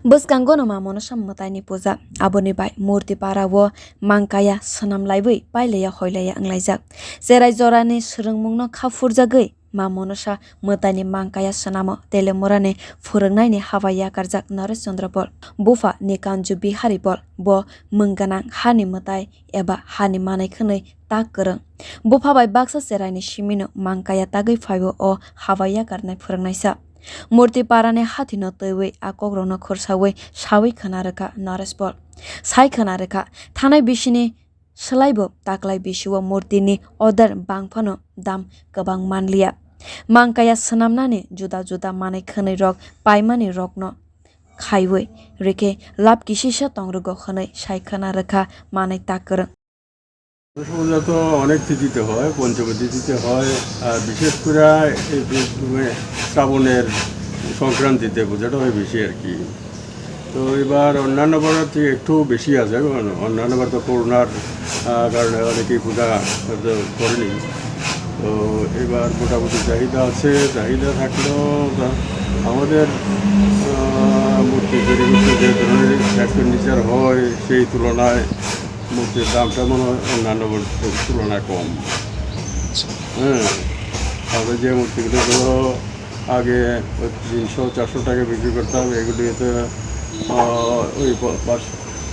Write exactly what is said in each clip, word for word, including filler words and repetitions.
Bwskango no ma Monosa mwtaini puja, aboni bai Murti para o Mangkaya swnam laiwi pailaiya hoilaiya wnglaijak. Cherai jorani swrwngmungno kha phurjagwi ma Monosa mwtaini Mangkaya swnamo Telemurani phwrwngnaini habai yakarjak Naresh Chandra Pal. Bupha Nikanju Bihari Pal, bo mwng gwnang hani mwtai eba hani manai khwnwi tak kwrwng. Bupha bai baksa cheraini simino Mangkaya tagwi phaio o habai yakarnai phwrwngnaisa. Murti parani hathino twiwi a kokrokno khursawi sawi khwna rwkha Naresh Pal. Sai khwna rwkha, thanai bisini swlaibo taklai bisio murtini order bangphano dam kwbang manliya. Mangkaya swnamnani juda juda manwi khwnwi rok paimani rokno khaiwi rikhe lab kisisa tongrwgo hwnwi sai khwna rwkha manwi tak kwrwng. পূজা তো অনেক তিথিতে হয়, পঞ্চমী তিথিতে হয়, আর বিশেষ করে এই যে, মানে, শ্রাবণের সংক্রান্তিতে পূজাটা হয় বেশি আর কি। তো এবার অন্যান্য বারের থেকে একটু বেশি আছে, কারণ অন্যান্য বার তো করোনার, আহ, কারণে অনেকেই পূজা হয়তো করেনি। তো এবার মোটামুটি চাহিদা আছে, চাহিদা থাকলেও তা আমাদের, আহ, মূর্তি তৈরি করতে যে ধরনের এক্সপেন্ডিচার হয়, সেই তুলনায় মূর্তির দামটা মনে হয় অন্যান্য মূর্তির তুলনায় কম। আচ্ছা। হ্যাঁ, তাহলে যে মূর্তিগুলো ধরো আগে ওই তিনশো চারশো টাকা বিক্রি করতাম, এগুলি তো, আহ, ওই প-, পাঁচ-,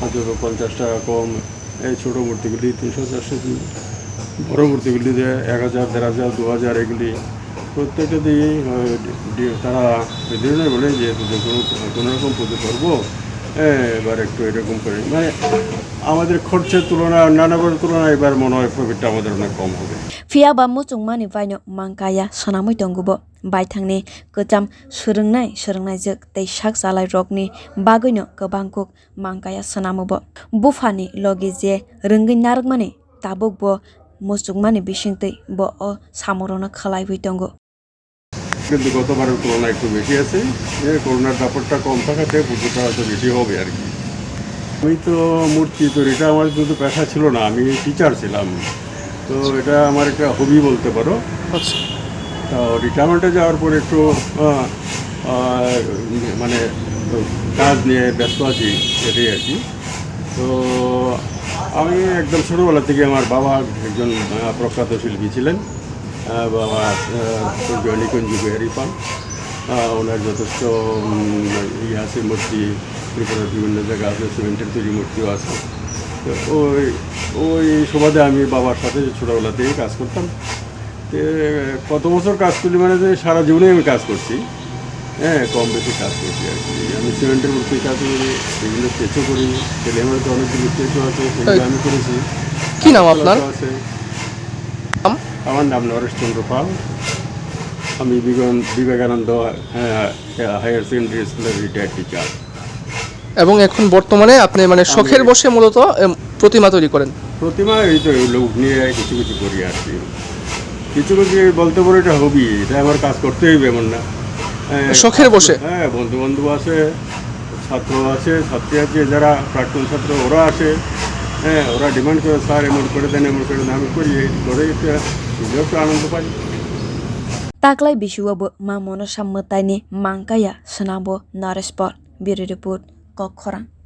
পাঁচশো পঞ্চাশ টাকা কম। এই ছোটো মূর্তিগুলি তিনশো চারশো, বড় মূর্তিগুলি যে এক হাজার, দেড় হাজার, দু হাজার, এগুলি প্রত্যেকটা দিয়েই, আহ, ডি-, তারা ওই ধরনের বলে যে, "পুজো কোনো, কোনো রকম পুজো করবো, হ্যাঁ, এবার একটু এরকম করে।" মানে, আমাদের খরচের তুলনায়, অন্যান্য বারের তুলনায় এবার মনে হয় প্রফিটটা আমাদের অনেক কম হবে। Phiya ba muchungmani baino Mangkaya swnamwi tongo bo. Baithangni kwcham swrwngnai swrwngnaijwk tei sak chalai rokni bagwino kwbang kuk Mangkaya swnamo bo. Buphani logi je rwngwi narwkmani tabuk bo muchungmani bisingtwi bo o samungno khwlaiwi tongo. কিন্তু গতবারের তুলনায় একটু বেশি আছে। এ, করোনার ব্যাপারটা কম থাকাতে পুজোটা হয়তো বেশি হবে আর কি। আমি তো মূর্তি তৈরিটা আমার কিন্তু পেশা ছিল না, আমি টিচার ছিলাম। তো এটা আমার একটা হবি বলতে পারো। আচ্ছা। তো রিটায়ারমেন্টে যাওয়ার পর একটু, আহ, আহ, মানে কাজ নিয়ে ব্যস্ত আছি, এটাই আর কি। তো আমি একদম ছোটোবেলা থেকে আমার বাবা একজন, আহ, প্রখ্যাত শিল্পী ছিলেন। আহ, বাবা, আহ, স্বর্গীয় নিকুঞ্জ বিহারী পাল। আহ, ওনার যথেষ্ট, উম, ইয়ে আছে, মূর্তি ত্রিপুরার বিভিন্ন জায়গা আছে, সিমেন্টের তৈরি মূর্তিও আছে। তো ওই, ওই সুবাদে আমি বাবার সাথে ছোটোবেলা থেকেই কাজ করতাম। তো কত বছর কাজ করলি মানে যে সারা জীবনেই আমি কাজ করছি। হ্যাঁ, কম বেশি কাজ করছি আর কি। আমি সিমেন্টের মূর্তি কাজ করি, বিভিন্ন স্কেচও করি। তেলেমার তো অনেকগুলো স্কেচও আছে, সেগুলো এই আমি করেছি। কি নাম আপনার? আছে। নাম? আমার নাম নরেশ চন্দ্র পাল। আমি বিবেকান-, বিবেকানন্দ, হ্যাঁ, হায়ার সেকেন্ডারি স্কুলের রিটায়ার্ড টিচার। এবং এখন বর্তমানে আপনি মানে শখের আমি বশে মূলত, এম, প্রতিমা তৈরি করেন? প্রতিমা এই তো লোক নিয়ে কিছু কিছু করি আর কি। কিছু কিছু বলতে পারো এটা হবি, এটা আমার কাজ করতে হইবে এমন না। হ্যাঁ, শখের বশে? হ্যাঁ, বন্ধু বান্ধব আছে, ছাত্র আছে, ছাত্রী আছে, যারা প্রাক্তন ছাত্র ওরা আছে, হ্যাঁ, ওরা ডিমান্ড করে, "স্যার এমন করে দেন, এমন করে দেন", আমি করি, এই করে এটা নিজেও একটু আনন্দ পাই। Taklai bisio bo ma Monosa mwtaini Mangkaya swnamwi Naresh Pal. Bureau Report, Kokkhorang.